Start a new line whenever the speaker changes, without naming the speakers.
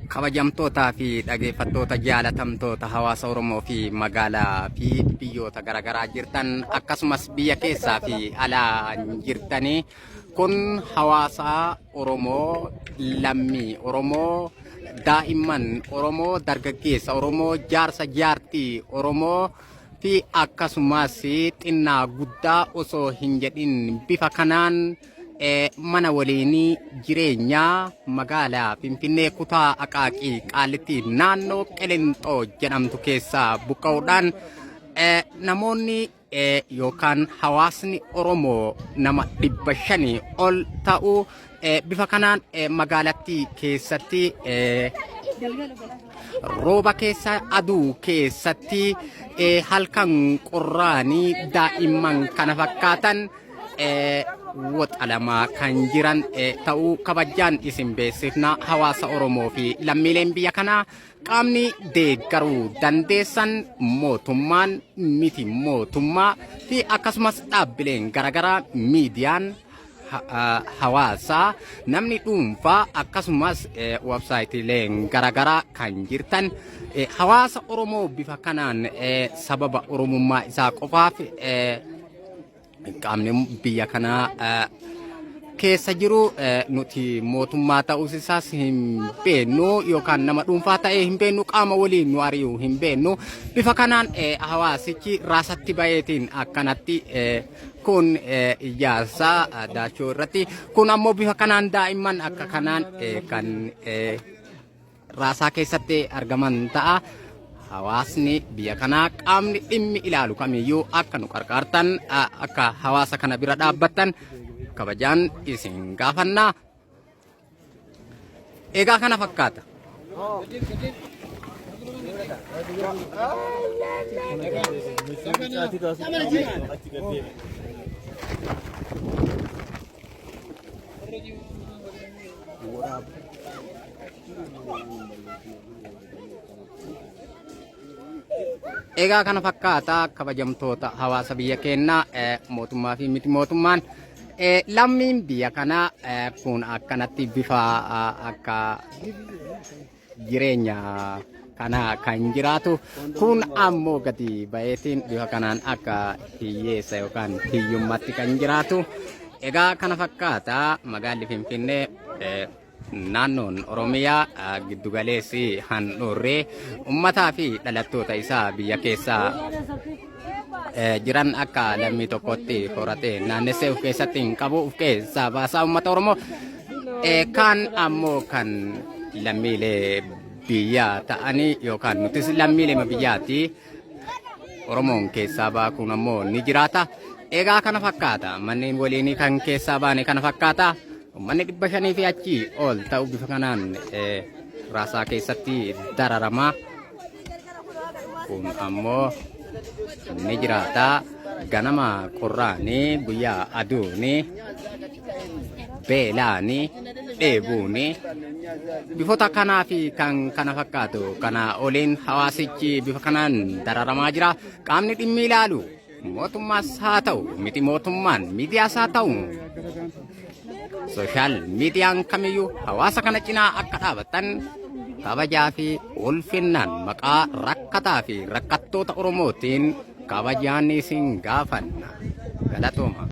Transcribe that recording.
Kabajamtootaa fi dhageeffattoota jaalatamtoota hawaasa Oromoo fi magaalaa fi biyyoota garaagaraa jirtan akkasumas biyya keessaa fi alaa jirtanii kun hawaasa Oromoo lammii Oromoo daa'imman Oromoo dargaggeessa Oromoo jaarsa jaartii Oromoo fi akkasumas xinnaa guddaa osoo hin jedhin bifa kanaan mana waliinii jireenyaa magaalaa Finfinnee kutaa Aqaaqii Qaallittii naannoo Qilinxoo jedhamtu keessaa buqqa'uudhaan namoonni yookaan hawaasni Oromoo nama 500 ol ta'u bifa kanaan magaalattii keessatti rooba keessa aduu keessatti halkan qorraanii daa'imman kana fakkaatan woxalamaa kan jiran ta'uu kabajaan isin beeksifna. Hawaasa Oromoo fi lammiileen biyya kanaa qaamni deeggaruu dandeessan mootummaan miti mootummaa fi akkasumas dhaabbileen garaagaraa miidiyaan hawaasaa namni dhuunfaa akkasumas websaayitiileen garaagaraa kan jirtan hawaasa Oromoo bifa kanaan sababa Oromummaa isaa qofaaf qaamni biyya kanaa keessa jiru nuti mootummaa ta'uus isaas hin beeknu yookaan nama dhuunfaa ta'ee hin beeknu qaama waliin nu ari'u hin beeknu bifa kanaan hawaasichi raasatti baheetiin akkanatti kun ijaarsa daachoo irratti kun ammoo bifa kanaan daa'imman akka kanaan kan raasaa keessatti argaman ta'a. Hawaasni biyya kanaa qaamni dhimmi ilaalu kamiyyuu akka nu qarqaartan akka hawaasa kana bira dhaabbattan kabajaan isin gaafanna. Egaa kana fakkaata. Egaa kana fakkaata kabajamtoota hawaasa biyya keenyaa mootummaa fi miti mootummaan lammiin biyya kanaa kun akkanatti bifa akka jireenya kana kan jiraatu kun ammoo gadi baheetiin bifa kanaan akka hiyyeessa yookaan hiyyummatti kan jiraatu. Egaa kana fakkaata magaalli Finfinnee naannoon Oromiyaa giddugaleessi handhuurri ummataa fi dhalattoota isaa biyya keessaa jiran akka lammii tokkotti horatee naannessee of keessatti hin qabu of keessaa baasaa uummata Oromoo. Kaan ammoo kan lammiilee biyyaa ta'anii yookaan nutis lammiilee biyyaati. Oromoon keessaa baakuun ammoo ni jiraata. Egaa kana fakkaata. Manneen waliinii kan keessaa baane kana fakkaata. Uummanni 500 fi achii ol ta'u bifa kanaan raasaa keessatti dararama. Kun ammoo ni jiraata. Ganama qorraanii, guyyaa aduuni, beelaani, dheebuuni bifoota kanaa fi kan kana fakkaatu kana oliin hawaasichi bifa kanaan dararamaa jira. Qaamni dhimmi ilaalu mootummaas haa ta'u miti mootummaan miidiyaas haa ta'u sooshaal miidiyaan kamiyyuu hawaasa kana cinaa akka dhaabatan kabajaa fi ulfinnaan maqaa rakkataa fi rakkattoota Oromootiin kabajaan isin gaafanna. Galatooma.